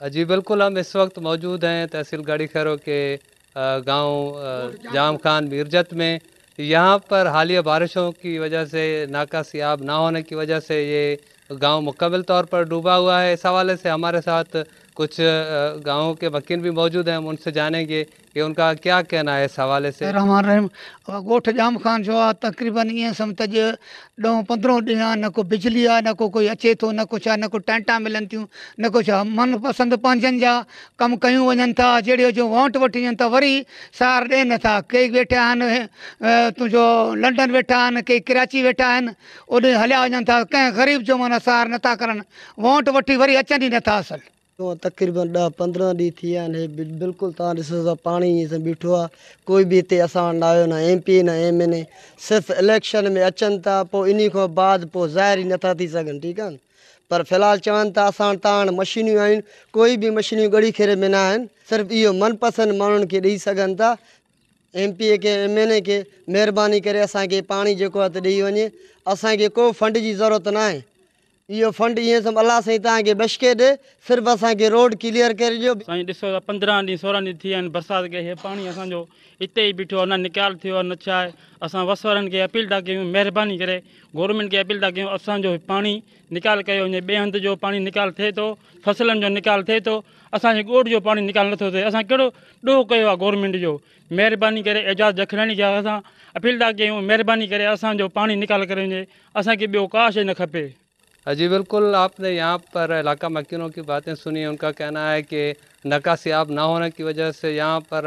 जी बिल्कुल, हम इस वक्त मौजूद हैं तहसील गाड़ी खैरों के गांव जाम खान मीरजत में। यहाँ पर हालिया बारिशों की वजह से नाकासियाब ना होने की वजह से ये गांव मुकम्मल तौर पर डूबा हुआ है। इस हवाले से हमारे साथ कुछ गाँव के वकील भी मौजूद हैं, हम उनसे जानेंगे कि उनका क्या कहना है इस हवाले से। रहमान रहीम। ॻोठ जाम खान जो आहे तक़रीबन ईअं सम्झ त अॼु 10 15 ॾींहं आहे, न को बिजली आहे, न को कोई अचे थो, न को छा, न को टेंटा मिलनि थियूं, न को छा। मनपसंद पंहिंजनि जा कमु कयूं वञनि था, जहिड़े जो वोट वठी वञनि था, वरी सार ॾियनि नथा। कई वेठा आहिनि तुंहिंजो लंडन वेठा आहिनि, कई कराची वेठा आहिनि, ओॾे हलिया वञनि था। कंहिं ग़रीब जो माना सार नथा करनि, वोट वठी वरी अचनि ई नथा। असल तक़रीबन 10 15 ॾींहं थी विया आहिनि, बिल्कुलु तव्हां ॾिसो था पाणी ईअं बीठो आहे, कोई बि हिते असां वटि न आयो, न एम पी न एम एन ए। सिर्फ़ु इलेक्शन में अचनि था, पोइ इन खां बाद पोइ ज़ाहिर ई नथा थी सघनि, ठीकु आहे। पर फ़िलहालु चवनि था असां वटि तव्हां वटि मशीनियूं आहिनि, कोई बि मशीनियूं ॻड़ी खेरे में न आहिनि, सिर्फ़ु इहो मनपसंदि माण्हुनि खे ॾेई सघनि था। एम पी ए खे, एम एन ए खे महिरबानी करे असांखे पाणी जेको आहे त ॾेई वञे, असांखे को फंड जी ज़रूरत न आहे। इहो फंड ईअं सम्झ अलाह साईं तव्हांखे बश्के ॾे, सिर्फ़ु असांखे रोड क्लियर करे ॾियो। साईं ॾिसो त 15 ॾींहं 16 ॾींहं थी विया आहिनि बरसाति खे, हे पाणी असांजो हिते ई बीठो आहे, न निकाल थियो आहे न छा आहे। असां वस वारनि खे अपील था कयूं, महिरबानी करे गवर्नमेंट खे अपील था कयूं, असांजो पाणी निकाल कयो वञे। ॿिए हंधि जो पाणी निकाल थिए थो, फसलनि जो निकाल थिए थो, असांजे ॻोठ जो पाणी निकाल नथो थिए। असां कहिड़ो ॾोह कयो आहे गवर्नमेंट जो? महिरबानी करे एजाज़ जखराणी खे असां अपील था कयूं, महिरबानी करे असांजो पाणी निकाल करे वञे, असांखे ॿियो का शइ न खपे। जी बिल्कुल, आपने यहाँ पर इलाका मकीनों की बातें सुनी। उनका कहना है कि नकासियाब ना होने की वजह से यहाँ पर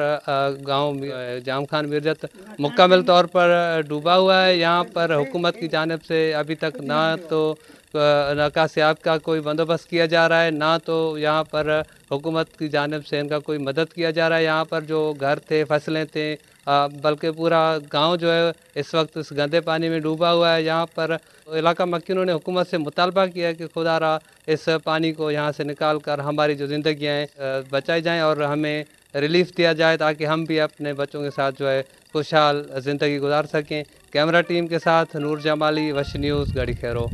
गांव जाम खान मीरजत मुकम्मल तौर पर डूबा हुआ है। यहाँ पर हुकूमत की जानिब से अभी तक ना तो नकासियाब का कोई बंदोबस्त किया जा रहा है, ना तो यहाँ पर हुकूमत की जानिब से इनका कोई मदद किया जा रहा है। यहाँ पर जो घर थे, फसलें थे, बल्कि पूरा गांव जो है इस वक्त इस गंदे पानी में डूबा हुआ है। यहाँ पर इलाका मकीनों ने हुकूमत से मुतालबा किया कि खुदारा इस पानी को यहाँ से निकाल कर हमारी जो ज़िंदगियाँ हैं बचाई जाएँ और हमें रिलीफ दिया जाए, ताकि हम भी अपने बच्चों के साथ जो है खुशहाल ज़िंदगी गुजार सकें। कैमरा टीम के साथ नूर जमाली, वश न्यूज़, गढ़ी खैरो।